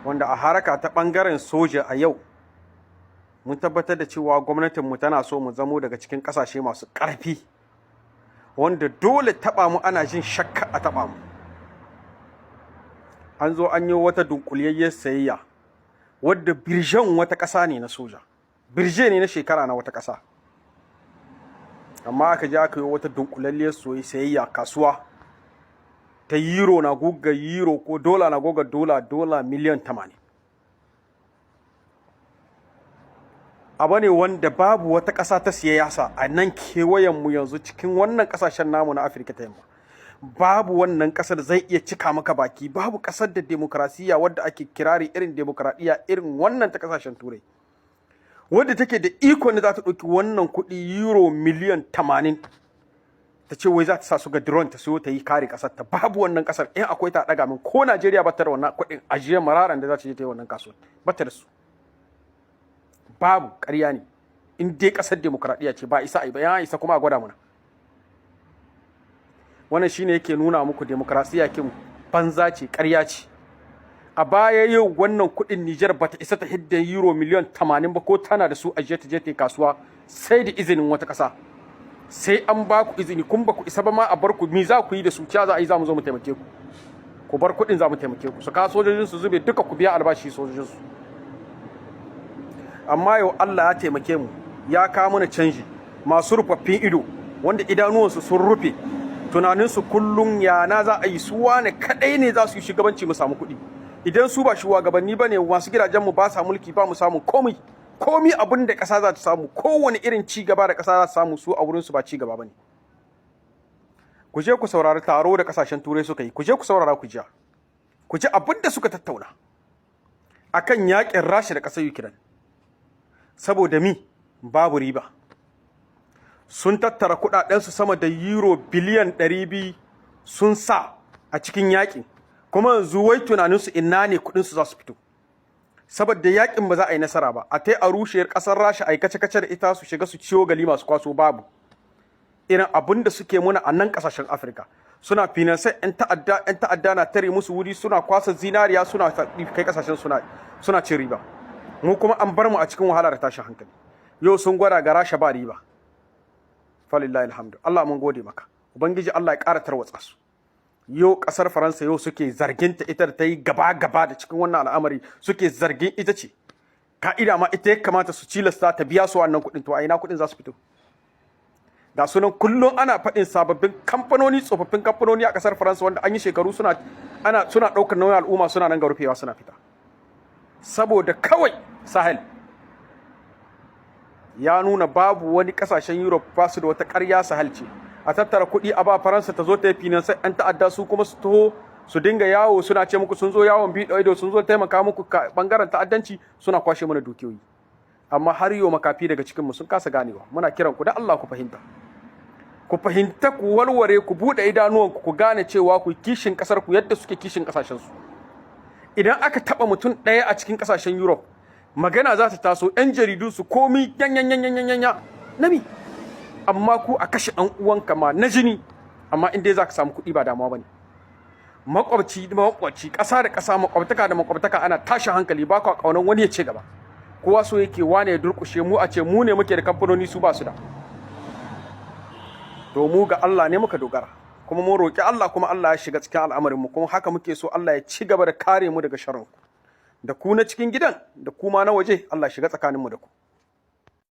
Wanda a haraka ta ɓangaren soja a yau mun tabbatar da cewa gwamnatinmu tana so mu zamo daga cikin ƙasashe masu ƙarfi, wanda dole taɓa mu ana jin shakka a taɓa mu. An zo an yi wata dunkuliyayyar sayayya wadda budget wata ƙasa ne na soja, budget ne na shekara na wata ƙasa, amma aka je aka yi wata dunkulalliyar sayayya, kasuwa ta euro na guga euro ko dola na goga dola, dola miliyan 80. Abu ne wanda babu wata ƙasa ta siyasa a nan kewayenmu yanzu, cikin wannan ƙasashen namu na Afirka ta Yamma. Babu wannan ƙasar zai iya cika maka baki, babu ƙasar da demokrasiya wadda ake kirari irin demokradiyya irin wannan ta ƙasashen Turai, wadda take da ikon da za ta ɗauki wannan kuɗi euro miliyan 80 ta ce wai za ta sa su ga drone, ta siyo ta yi kare ƙasar ta. Babu wannan ƙasar. In akwai ta, ɗaga min. Ko Najeriya ba ta da wannan kuɗin ajiyar mararan da za ta je ta yi wannan kasuwa, ba ta da su. Babu, ƙarya ne. In dai ƙasar demokradiyya ce, ba isa a yi ba. Ya isa kuma a gwada mana. Wannan shine yake nuna muku demokrasiya kin banza ce, ƙarya ce. A baya yau wannan kuɗin Nijar bata isa ta hidda euro miliyan 80 ba, ko tana da su ajiye, ta je ta kasuwa sai da izinin wata ƙasa, sai an ba ku izini. Kun ba ku isa ba ma a bar ku. Mi za ku yi da su? Za a yi, za mu zo mu taimake ku, ku bar kuɗin, za mu taimake ku, su ka sojojin su zube duka, ku biya albashi sojojin su. Amma yau Allah ya taimake mu, ya kawo mana canji. Masu rufaffin ido, wanda idanuwansu sun rufe, tunaninsu kullum yana za a yi su wane kadai ne za su yi shugabanci mu samu kuɗi. Idan su ba shugabanni ba ne, masu gidajenmu ba sa mulki, ba mu samu komai. Komi abin da ƙasa za ta samu, kowane irin ci gaba da ƙasa za ta samu, su a wurinsu ba ci gaba ba ne. Ku je ku saurari taro da ƙasashen Turai suka yi. Ku je ku saurara, ku ji, ku ji abin da suka tattauna akan yakin Rasha da ƙasar Ukraine. Saboda mi? Babu riba. Sun tattara kudadensu sama da euro biliyan 200 sun sa a cikin yakin, kuma yanzu wai tunaninsu ina ne kudinsu za su fito, saboda yakin ba za a yi nasara ba. A tai a rushe kasar Rasha, a yi kace-kace da ita, su shiga su ciwo gali masu kwaso. Babu irin abin da suke muna a nan kasashen Afirka. Suna financer 'yan ta'adda, 'yan ta'adda na tare musu wuri, suna kwasa zinariya, suna kai kasashen, suna cin riba. Mu kuma an bar mu a cikin wahala da tashin hankali. Yau sun gwada ga Rasha ba riba. Falillahi alhamdu, Allah mun gode maka. Ubangiji Allah ya ƙara tarwatsa su. Yau ƙasar Faransa yau suke zargin ta, ita da ta yi gaba gaba da cikin wannan al'amari, suke zargin ita ce ka'ida ma ita ya kamata su cilasta ta biya su wannan kuɗin. To a ina kuɗin za su fito? Ga sunan kullum ana faɗin sababbin kamfanoni, tsofaffin kamfanoni a ƙasar Faransa wanda an yi shekaru suna ana suna ɗaukar nauyin al'umma, suna nan ga rufewa, suna fita, saboda kawai Sahel ya nuna babu wani kasashen Europe ba su da wata ƙarya. Sahel ce a tattara kuɗi a ba Faransa ta zo ta yi financer 'yan ta'adda, su kuma su taho su dinga yawo suna ce muku sun zo yawon biɗo ido, sun zo taimaka muku bangaren ta'addanci, suna kwashe mana dukiyoyi. Amma har yau makafi daga cikinmu sun kasa ganewa. Muna kiran ku da Allah ku fahimta, ku fahimta, ku warware, ku buɗe idanuwanku, ku gane cewa ku kishin ƙasar ku yadda suke kishin ƙasashen su. Idan aka taɓa mutum ɗaya a cikin ƙasashen Europe, magana za ta taso, 'yan jaridu su komi yan yan yan yan yan nami. Amma ku a kashe ɗan uwanka ma na jini, amma in dai za ka samu kuɗi ba damuwa ba ne. Makwabci makwabci, ƙasa da ƙasa, makwabtaka da makwabtaka, ana tashin hankali. Ba ka ƙaunar wani ya ce gaba. Kowa so yake wane ya durƙushe, mu a ce mu ne muke da kamfanoni, su ba su da. To mu ga Allah ne muka dogara, kuma mun roƙi Allah, kuma Allah ya shiga cikin al'amarin mu. Kuma haka muke so Allah ya ci gaba da kare mu daga sharrin ku, da ku na cikin gidan da kuma na waje. Allah shiga tsakanin mu da ku.